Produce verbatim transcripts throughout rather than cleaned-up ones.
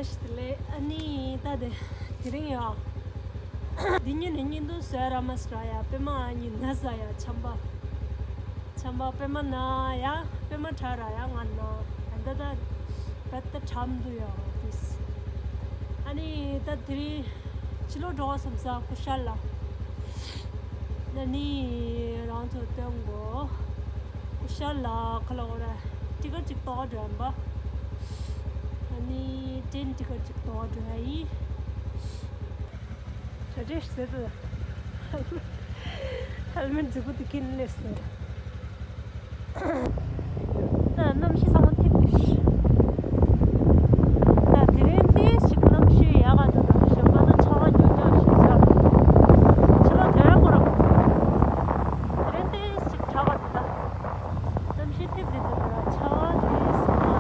དེ་ལས་ཨ་ནི་ད་དེ་དེ་རིང་ཡ། འདི་ཉིན་ནི་ཉིན་དུ་བཟོས་ར་མ་སྲ་ཡ། པད་མ་ཨ་ནི་ན་ཟ་ཡ་ཆམ་པ། ཆམ་པ་པད་མ་ན་ཡ། པད་མ་ཁྲ་ར་ཡ་ང་ན། ད་ད་ད་ད་ཁྲམ་དུ་ཡ་དུས། ཨ་ནི་ད་དེ་རིང་ཕྱི་ལོགས་འགྲོ་བ་སོང་ས་ཀུ་ཤལ་ལ། ཨ་ནི་རང་ཚོ་སྟོན་གོ། ཀུ་ཤལ་ལ་ཁ་ལ་འོ་ར་ཊི་ཀེཊ་ཅིག་ཏོག་འགྲོ་ཡིན་པ། ཨ་ནི་ཊེན་ཊི་ཀེཊ་ཅིག་ཏོག་འགྲོ་ཡ་ཡིན། ད་རེས་ཟེར་དུ། ཧེལ་མེཊ་རྫིག་པོ་དེ་ཁྱེར་སླེབས་སོང་། ད་གནམ་གཤིས་ཚང་མ་ཐིབས་ཏེ། ད་དེ་རིང་ཏོག་ཙམ་གནམ་གཤིས་ཡག་ག་འདུག་ད་གཞན་པ་ད་ཆར་པ་ཉུང་ཉུང་ཞིག་ཆགས། ཕྱི་ལོགས་དེ་རང་ཁོ་རང་། དེ་རིང་ཏོག་ཙམ་དྲག་ག་འདུག་ད་གནམ་གཤིས་ཐིབས་ཏེ་འདུག་ད་ཆར་པ་ཏོག་ཙམ།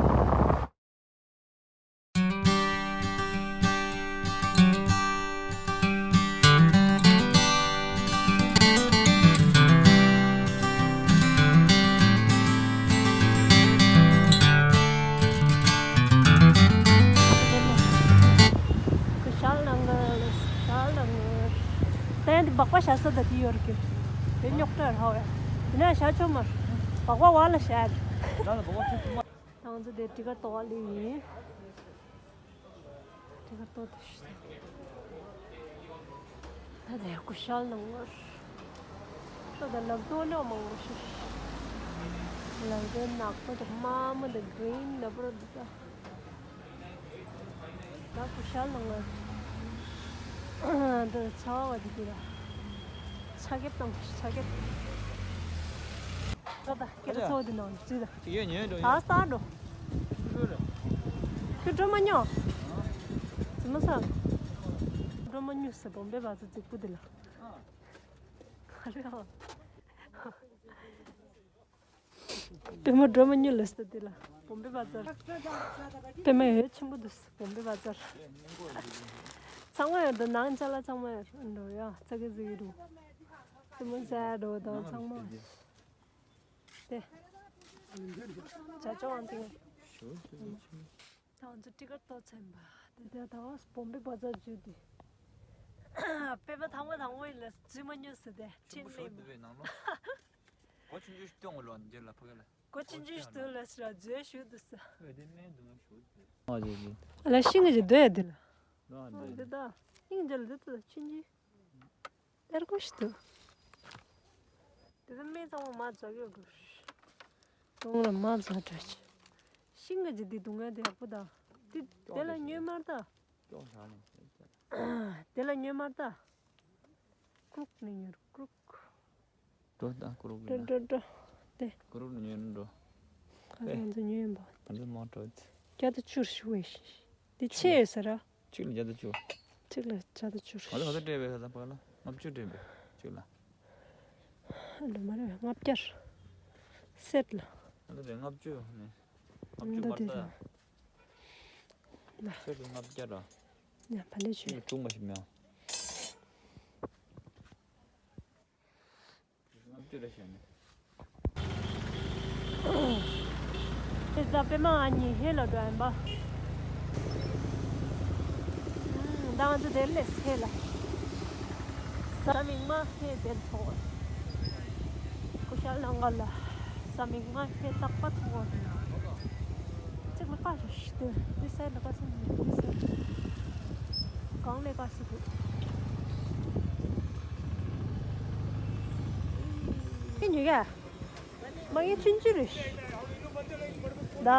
ཞལ་ནང་གི་ཞལ་ནང་གི་ད་ཡང་འདི་སྦག་སྦག་བཞག་ས་ད་དེ་ཡོད་རེད་ཀྱི། དེ་རྙོག་དྲ་ར་བས། དེ་ན་བཞག་ཆོག་མ། སྦག་སྦག་བ་ལ་བཞག་རེད། ད་ང་ཚོ་དེ་ཊི་ཀེཊ་ཏོག་ལི་ཡིན། ཊི་ཀེཊ་ཏོག་དེ་ཤི། ད་དེ་ཀུ་ཤལ་ནང་ལ། ད་ད་ལག་ཏོག་ལོ་མང་པོ་ཤི། ལག་ཏོག་ནག་པོ་དང་དམར་མོ་དང་གི་རིན་ལ་པོ་ར་འདུག་ད། ད་ཀུ་ཤལ་ནང་ལ། འདི་ཚ་བ་འདི་དེ་ལ། ཆ་རྐྱེན་དང་ཆ་རྐྱེན། ད་ད་སྐད་ཆ་ཚོ་འདི་ནང་འཛུལ་ད། ཅིག་ཡོད་ཉོས་འགྲོ་ད་ཡོད། ས་འགྲོ། ཁྱོད་འགྲོ་མ་མྱོང་། ཙི་མ་ས། འགྲོ་མ་མྱོང་ས་བོམ་བེ་བ་ཚོ་རྫིག་པོ་འདི་ལ། ཨ་རེ་ཨ། པད་མ་འགྲོ་མ་མྱོང་ལ་ས་འདི་ལ། བོམ་བེ་བ་ཚར། པད་མ་ཡོད་ཆེན་པོ་འདུག་བོམ་བེ་བ་ཚར། ཚང་མ་ཡོད་འདུག་ནང་ཅ་ལག་ཚང་མ་ཡོད་འགྲོ་ཡ་ཙ་གེ་ཟིག་རུ། ཙི་མ་ཟ་འགྲོ་དང་ཚང་མ། དེ། ཇ་ཅོ་ཨང་ཏིང་། ད་ང་ཚོ་ཊི་ཀེཊ་ཏོག་ཚན་པ། དེ་དེ་ད་བོམ་བེ་བ་ཚར་འཇུ་དེ། པད་མ་དང་པོ་དང་པོ་ཡིན་ལ་རྫུས་མ་མྱོང་ཟེར་དེ་ཁྲིད་ཆུ་མེད་ཤོར་མོ། འདི་བའི་ནང་ལོ། གོ་ཆུང་ཆུང་ཞིག་སྟོན་དགོས་ལོ་འདིར་ལ་ཕ་གི་ལ། གོ་ཆུང་ཆུང་ཞིག་སྟོན་ལ་ཟེར་རྫུས་ཞུ་འདུག་ཟེར། ཨོ་དེ་སྨན་འདུག་མ་ཞུ། ཨ་ལ་ཤིང་གི་སྡོད་ཡ་དེ་ལ། ལོ་འདི་འདི་ད། ཤིང་འདི་ལ་འདི་ད་ཆུང་ཆུང་། གཏེར་ཁུང་ཞིག་འདུག་དེ་ཚོ་སྨན་གཙང་མ་མ་རྫོགས་ཡོད་དགོས། དུང་ལ་མ་རྫོགས་འདྲ་ཆེ། ཤིང་གི་ཇི་དེ་དུང་ཡ་དེ་ཡག་པོ་ད། དེ་དེ་ལ་ཉོས་མར་ད། ཀྱོག་ཞག་ནས། དེ་ལ་ཉོས་མར་ད། ཀྲུག་ནས་ཉོས་ཀྲུག་འགྲོ་ད་ཀྲུག་འགྲོ་ལ། འགྲོ་འགྲོ། དེ། ཀྲུག་ནས་ཉོས་ནས་འགྲོ། ང་ཚོ་ཉོས་ཡིན་པ། ང་ཚོ་མ་འགྲོ། བརྒྱ་དང་བཅུ་ཞུ་བས། འདི་ཆེ་ཡོད་ས་ར། གཅིག་ལ་བརྒྱ་དང་བཅུ། གཅིག་ལ་བརྒྱ་དང་བཅུ། ང་ཚོ་ག་ཚོད་སྤྲད་པའི་ཁ་སང་ཕ་ག་ལ་ལྔ་བཅུ་སྤྲད་པའི་གཅིག་ལ། ཨ་ལ་མ་རེད་ལྔ་བརྒྱ། སེཊ་ལ། ང་ཚོ་རེད་ལྔ་བཅུ་ནས། ལྔ་བཅུ་མར་ད་ཡ། ལ། སེཊ་ལ་ལྔ་བརྒྱ་ར། ཡ་ཕ་ལེ་ཆུ། ཅུང་མ་ཞིག་མེད། ལྔ་བཅུ་རེ་བྱས་ནས། དེ་ད་པད་མ་ཨ་ནི་ཧེ་ལ་འགྲོ་ཡིན་པ། ད་ང་ཚོ་དེར་ལས་ཧེ་ལ། ས་མིག་མ་ཧེ་དེར་ཐོག་ཀུ་ཤལ་ནང་ག་ལ། ས་མིག་མ་ཧེ་རྟག་པ་ཐོག་གཅིག་ལ་ཀ་ཞིག་ཞིག་དེ་འདི་སའི་ལ་ཀ་སེ་འདི་སའི་གང་ལས་ཀ་སེ་འདུག་ཨེ་ཉོ་ག་མ་ངའི་ཆུན་ཆུ་རེ་ད་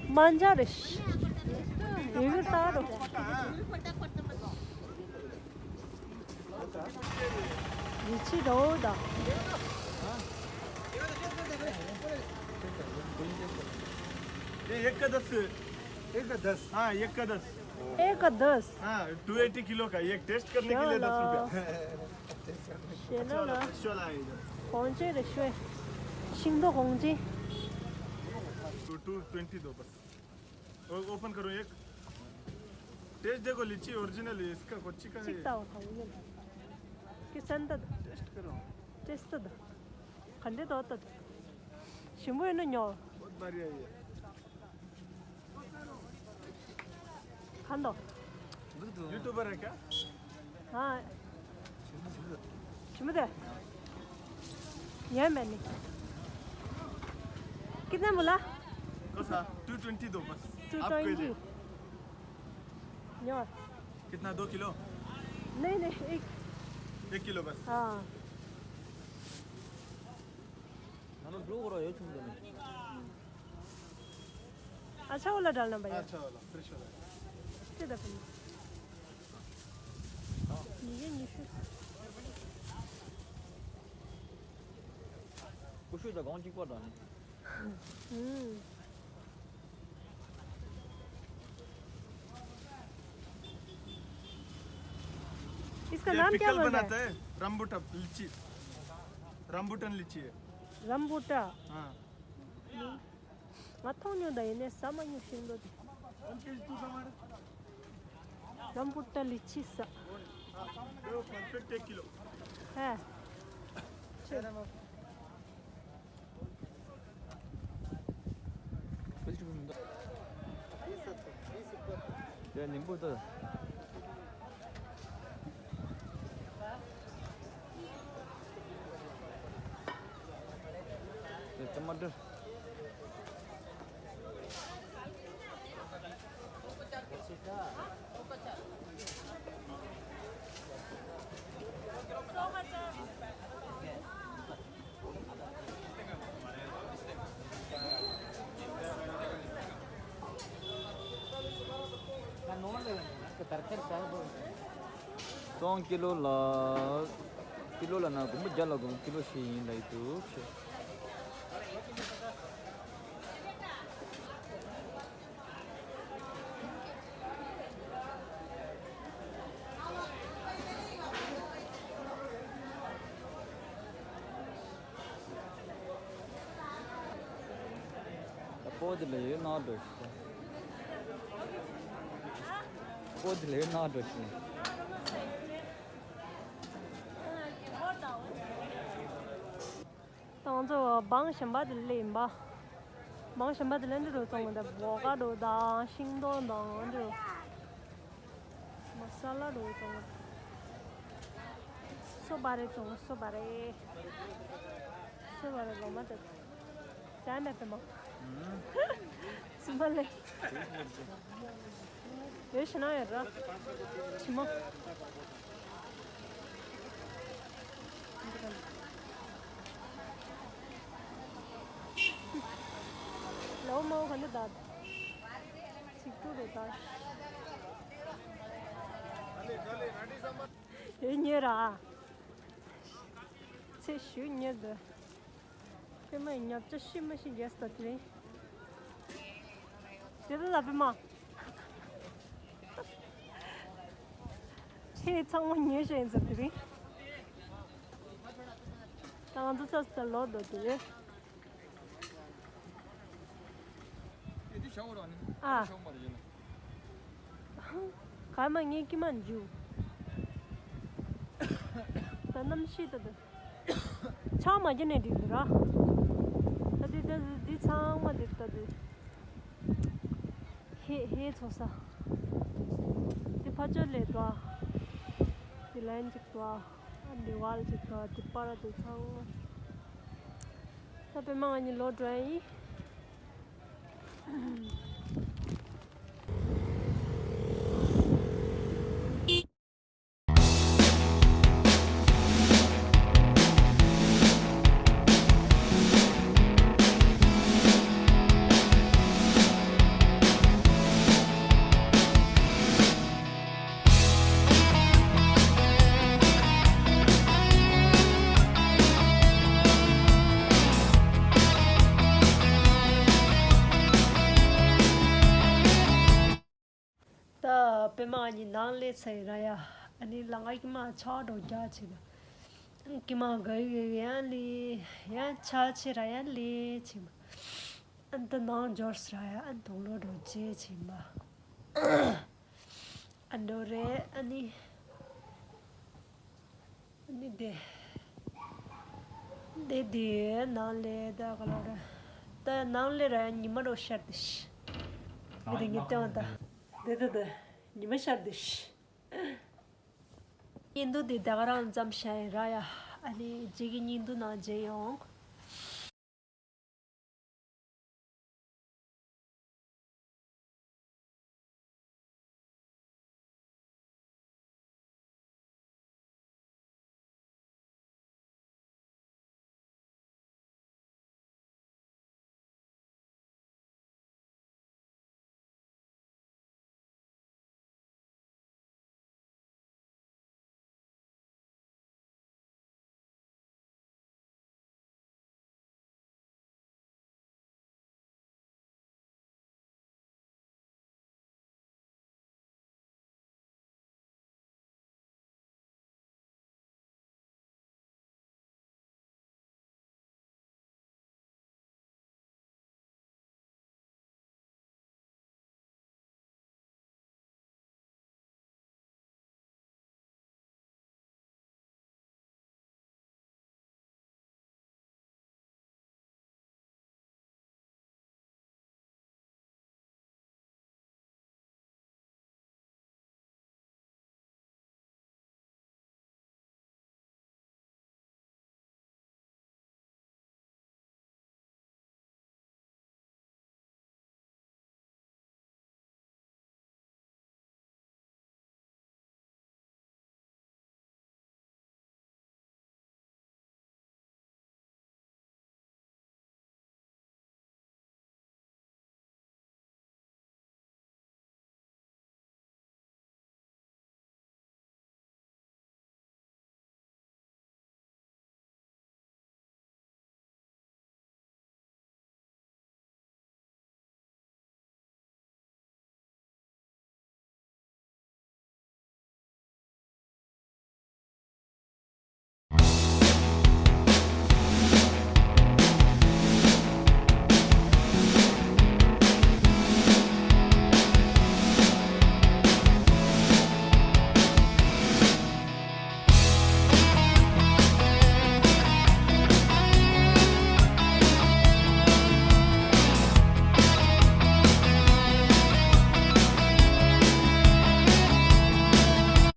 མ་འཇའ་རེ་ཡོད་གི་ད་རོ། ལི་ཆི་རོ་ད། ये एक का दस। एक का दस। हाँ, एक का दस। एक का दस। हाँ, टू एटी किलो का, एक टेस्ट करने के लिए दस रुपया। ཤེས་ན་ལ། ཤོ་ལ་ཡིན། གོང་ཆེ་རེ་ཤོས། ཤིང་ཏོག་གོང་ཆེ། टू टू ट्वेंटी दो बस। ओ- ओपन करो एक। टेस्ट देखो, लीची ओरिजिनल है, इसका कोच्ची का है। ཅིག་ལྟ་འོ་ཐང་ཡིན། ཀི་སན་ད། टेस्ट करो। ཏེས་ཏ་ད། ག་འདྲེ་དོ་ད། ཞིམ་པོ་ཡིན་ན་ཉོ། बहुत बढ़िया है ये। लो। यूट्यूबर है क्या? हाँ। छिमदे। ये मैंने। कितना बोला? कौन सा? टू ट्वेंटी दो बस। टू आपको ही ट्वेंटी। दे। कितना, दो किलो? नहीं, नहीं, एक। एक किलो बस। हाँ। नाना ब्लू करो, ये छुम देना। अच्छा वाला डालना भैया। अच्छा वाला, फ्रेश वाला। ठीक है, फिर। ये नहीं, फिर। कुछ तो गांव की को डालना। हम्म। इसका ये नाम क्या पिकल बोलते हैं? बनाते हैं, रंबूटा लीची, रंबूटन लीची है। रंबूटा। हाँ। ང་མཐོང་མྱོང་ད་ཡིན་ནའི་ཟ་མ་མྱོང་ཤིང་ཏོག་དེ། རམ་བུ་ཏ་ལི་ཅི་ཟ། ཧེ། टमाटर। སྟོང་ཀི་ལོ་ལ། ཀི་ལོ་ལ་ན་དགོན་པ་བརྒྱ་ལ་དགོན་ཀི་ལོ་བཞི་ཡིན་ལ་ཡི་འདུག་ཤེས། སྤོ་དེ་ལ་ཡོད་ན་འགྲོ་ཤི། སྤོ་དེ་ལ་ཡོད་ན་འགྲོ་ཤི། ད་ང་ཚོ་སྦང་གཞན་པ་དེ་ལས་ཡིན་པ། སྦང་གཞན་པ་དེ་ལས་འདི་རུ་བཙོང་གི་འདུག་བོ་ཀ་ཌོ་དང་ཤིང་ཏོག་དང་འདི་རུ། མ་ས་ལ་རུ་བཙོང་གི། སོ་བ་རེ་བཙོང་གི། སོ་བ་རེ། སོ་བ་རེ་ལོ་མ་དེ། ཟ་མེད་པའི་མ། ཚི་མ་ལེ། ཡོད་ཤི་ན་ཡོད་ར། ཆི་མ། ལོ་མ་ག་ནི་ད། ཚིག་ཏུ་རེ་ད། ཡོད་ཉེ་ར། ཚེ་ཞུ་ཉེ་ད། པད་མ་ཉབ་ཆ་ཤི་མ་ཤི་རྒྱས་སོ་དེ་རིང་། དེ་ལ་པད་མ། ཁྱེད་ཚང་མ་ཉེ་ཤེས་ཡིན་ཟེར་དེ་རིང་། ད་ང་ཚོ་ཚོ་ལོ་འགྲོ་དེ་རེད། ཨ། གར་མ་ངའི་ཀི་མ་འཇུ། ད་གནམ་གཤིས་ད་ད། ཆང་མ་བརྒྱབ་ནས་འགྲིག་འདུག་ར། ད་འདི་ད་འདི་ཚང་མ་འདི་ད་འདི། ཧེ་ཧེ་ཚོ་ས། འདི་ཕ་ཅོ་ལས་དོ། འདི་ལན་ཅིག་དོ། ཨ་འདི་ཝལ་ཅིག་དོ། འདི་པར་འདི་ཚང་མ། ད་པད་མ་ང་གཉིས་ལོག་འགྲོ་ཡ་ཡིན། ད་པད་མ་གཉིས་ནང་ལས་ཚེ་ར་ཡ། ཨ་ནི་ལ་ང་ཀི་མ་ཆ་འགྲོ་རྒྱ་ཆེ་ད། ཀི་མ་ག་ཡི་ཡ་ལི་ཡ་ཆ་ཆེ་ར་ཡ་ལི་ཆེ་མ། ཨ་ད་ནང་འབྱོར་སི་ར་ཡ། ཨ་དུང་ལོ་འགྲོ་རྒྱ་ཆེ་མ། ཨ་འགྲོ་རེད་ཨ་ནི། ནི་དེ། དེ་དེ་ནང་ལས་ད་ག་ལ་ར། ད་ནང་ལས་ར་ཉི་མ་རོ་ཤར་དེ་ཤི། མི་དེ་ངས་བལྟས་བ་ད། དེ་དེ་དེ། ཉི་མ་ཤར་དུས། བརྙན་ཐུང་འདི་ད་ག་རང་མཚམས་བཞག་ཡིན་ར་ཡ། ཨ་ནི་རྗེས་ཀྱི་བརྙན་ཐུང་ནང་མཇལ་ཡོང་།